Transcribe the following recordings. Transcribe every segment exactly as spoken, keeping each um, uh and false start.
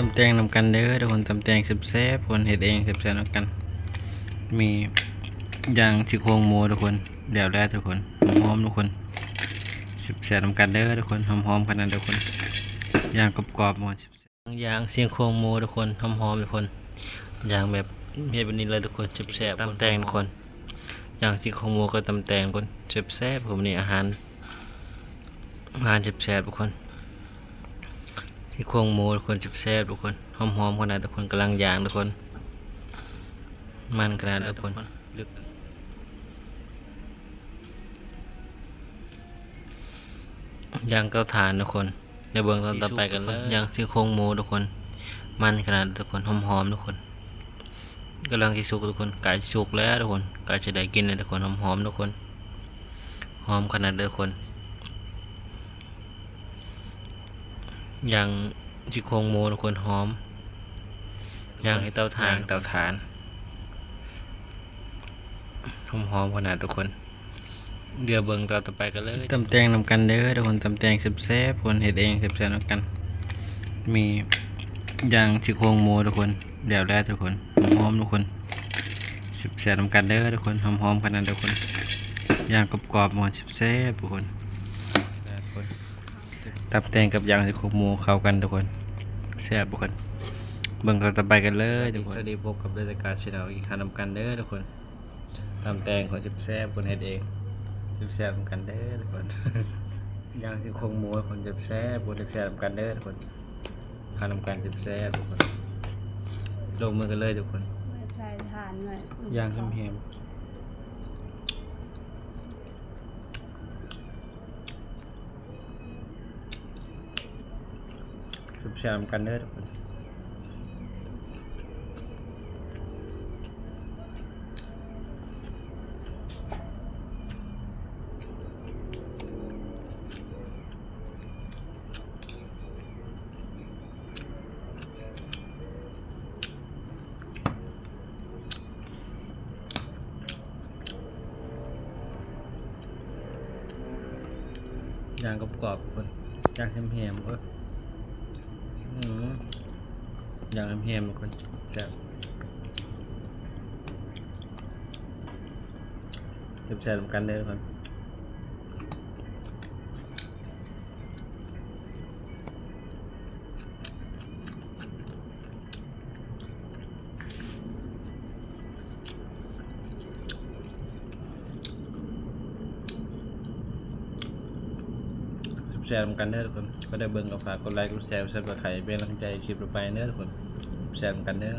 ตำแตงนำกันเด้อทุกคน ตำแตงแซ่บๆ คนเฮ็ดเองแซ่บๆนำกัน มีย่างซี่โครงหมูทุกคน แล้วแล้วทุกคน หอมๆทุกคน แซ่บๆนำกันเด้อทุกคน หอมๆขนาดทุกคน ย่างกรอบๆหมด ย่างซี่โครงหมูทุกคน หอมๆทุกคน ย่างแบบเฮ็ดแบบนี้เลยทุกคน แซ่บๆ ตำแตงทุกคน ย่างซี่โครงหมูกับตำแตงทุกคน แซ่บๆ ผมนี่อาหาร อาหารแซ่บๆทุกคน ซี่โครงหมูทุกคน แซ่บๆทุกคน หอมๆขนาดทุกคน กำลังย่างทุกคน มันขนาดทุกคน ย่างเตาถ่านทุกคน เดี๋ยวเบิ่งตอนต่อไปกันเลย ย่างซี่โครงหมูทุกคน มันขนาดทุกคน หอมๆทุกคน กำลังสิสุกทุกคน ใกล้สุกแล้วทุกคน ใกล้จะได้กินแล้วทุกคน หอมๆทุกคน หอมขนาดทุกคน ย่างซี่โครงหมูทุกคน หอม ย่างให้เตาถ่าน เตาถ่าน หอมๆขนาดทุกคน เดี๋ยวเบิ่งตอนต่อไปกันเลย ตำแตงนำกันเด้อทุกคน ตำแตงแซ่บๆ คนเฮ็ดเองแซ่บๆนำกัน มีย่างซี่โครงหมูทุกคน แล้วแล้วทุกคน หอมๆทุกคน แซ่บๆนำกันเด้อทุกคน หอมๆขนาดทุกคน ย่างกรอบๆหมด แซ่บๆทุกคน ตำแตงกับย่างซี่โครงหมูเข้ากันทุกคน แซ่บทุกคน เบิ่งตอนต่อไปกันเลยทุกคน สวัสดี พบกับเดอะสกาชแนลอีกครั้งนำกันเด้อทุกคน ตำแตงคนแซ่บๆ คนเฮ็ดเอง แซ่บๆนำกันเด้อทุกคน ย่างซี่โครงหมูคนแซ่บๆ คนแซ่บๆนำกันเด้อทุกคน ข้าวนำกันแซ่บๆทุกคน ลงมือกันเลยทุกคน ใส่ถ่านหน่อย ย่างแฮมๆ แซ่บๆนำกันเด้อทุกคน ย่างกรอบๆทุกคน ย่างแฮมๆเอ้ย อืม ย่างแฮมๆทุกคน แซ่บ แซ่บๆนำกันเด้อทุกคน แซ่บๆนำกันเด้อทุกคน ก็ได้เบิ่งก็ฝากกดไลค์ กดแชร์ กดซับสไครบ์ เป็นกำลังใจคลิปต่อไปเด้อทุกคน แซ่บๆนำกันเด้อ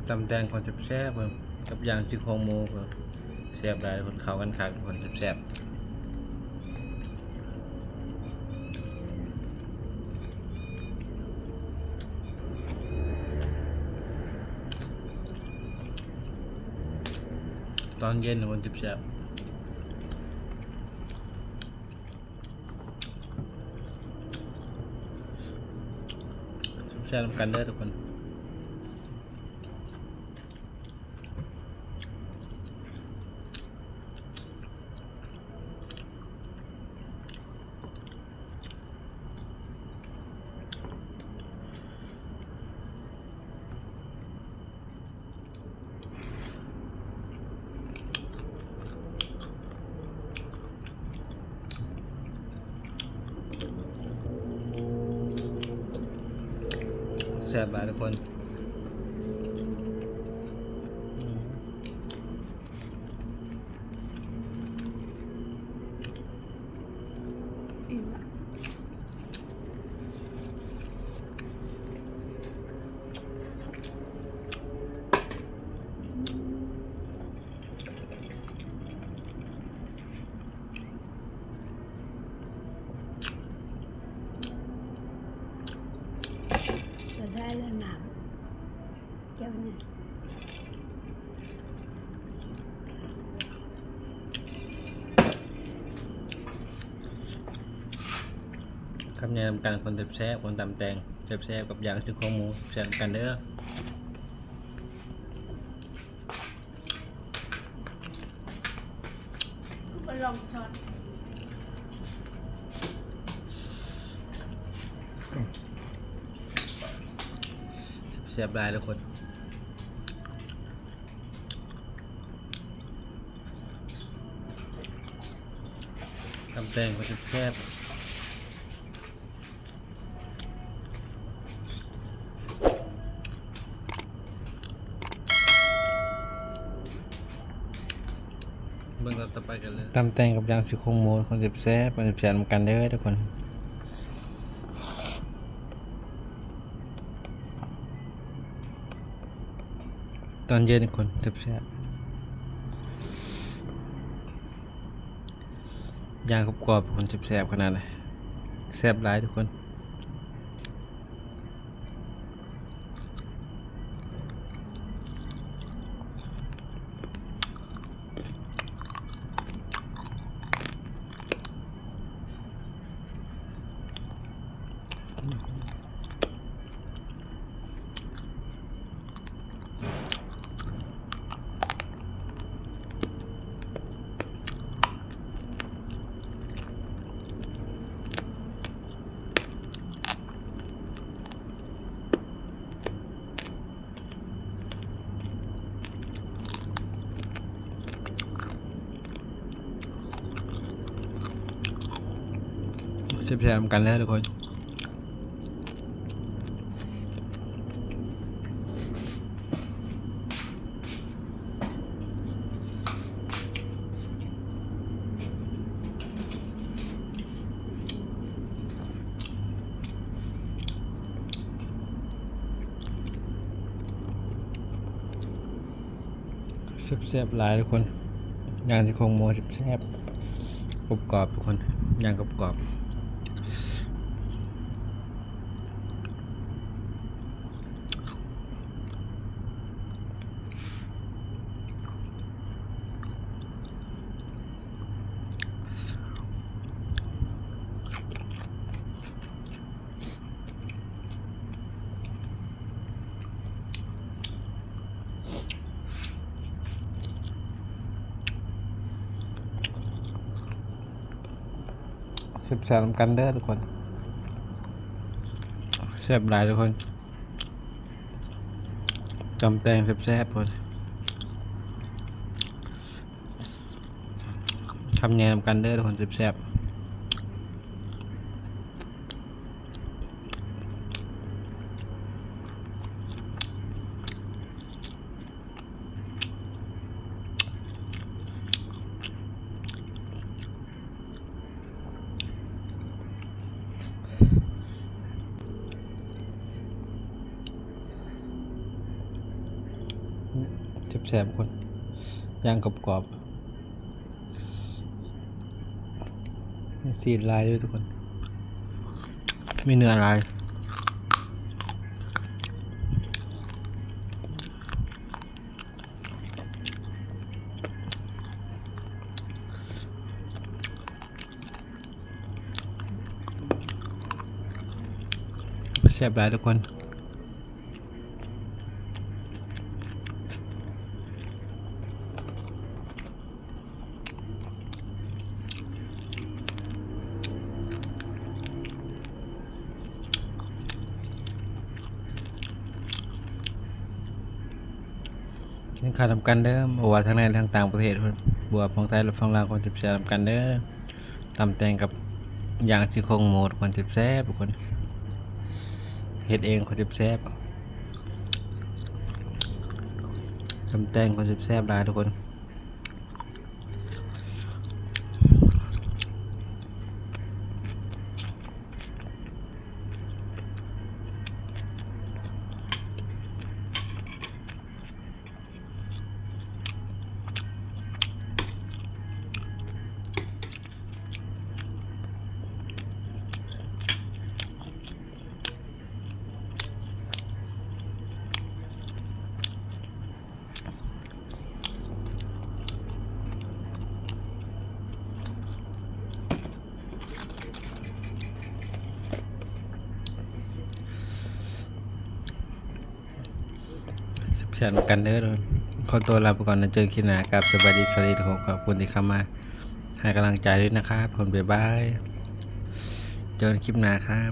ตำแตงคนแซ่บๆเบิ่ง กับย่างซี่โครงหมูเบิ่ง แซ่บหลายคน เข้ากันคักคนแซ่บๆ ตอนเย็นคนแซ่บๆ แซ่บๆนำกันเด้อทุกคน แซ่บหลายทุกคน อิ่มอะ จะได้แล้วน้ำเจ้าเนี่ย แนะนำกันคนแซ่บๆ คนตำแตงแซ่บๆ กับย่างซี่โครงหมูแซ่บกันเด้อ ก็ลองช้อน แซ่บหลายทุกคน ตำแตงก็แซ่บๆ เบิ่งตอนต่อไปกันเลย ตำแตงกับย่างซี่โครงหมู คนแซ่บๆ คนแซ่บๆ นำกันเด้อทุกคน ตอนเย็นคนแซ่บๆ ย่างกรอบๆ คนแซ่บๆ ขนาดเลย แซ่บหลายทุกคน แซ่บๆ กันแล้วทุกคน แซ่บๆ หลายทุกคน ย่างซี่โครงหมูแซ่บๆ กรอบๆ ทุกคน ย่างกรอบๆ แซ่บๆ นำกันเด้อทุกคน แซ่บหลายทุกคน ตำแตงแซ่บๆ ทุกคน คำใหญ่นำกันเด้อทุกคน แซ่บๆ แซ่บๆ ทุกคน ย่างกรอบๆ มีซีนหลายด้วยทุกคน มีเนื้อหลาย แซ่บหลายทุกคน กินข้าวนำกันเด้อ บ่ว่าทางในทางต่างประเทศพุ้น บ่ว่าฝั่งไทยหรือฝั่งลาว คนแซ่บๆ นำกันเด้อ ตำแตงกับย่างซี่โครงหมู คนแซ่บๆ ทุกคน เฮ็ดเอง คนแซ่บๆ ตำแตง คนแซ่บๆ หลายทุกคน แ เช่นกันเด้อ ขอตัวลาไปก่อนนะ เจอกันคลิปหน้าครับ สบายดี สวัสดีทุกคน ขอบคุณที่เข้ามาให้กำลังใจด้วยนะครับผม บ๊ายบาย เจอกันคลิปหน้าครับ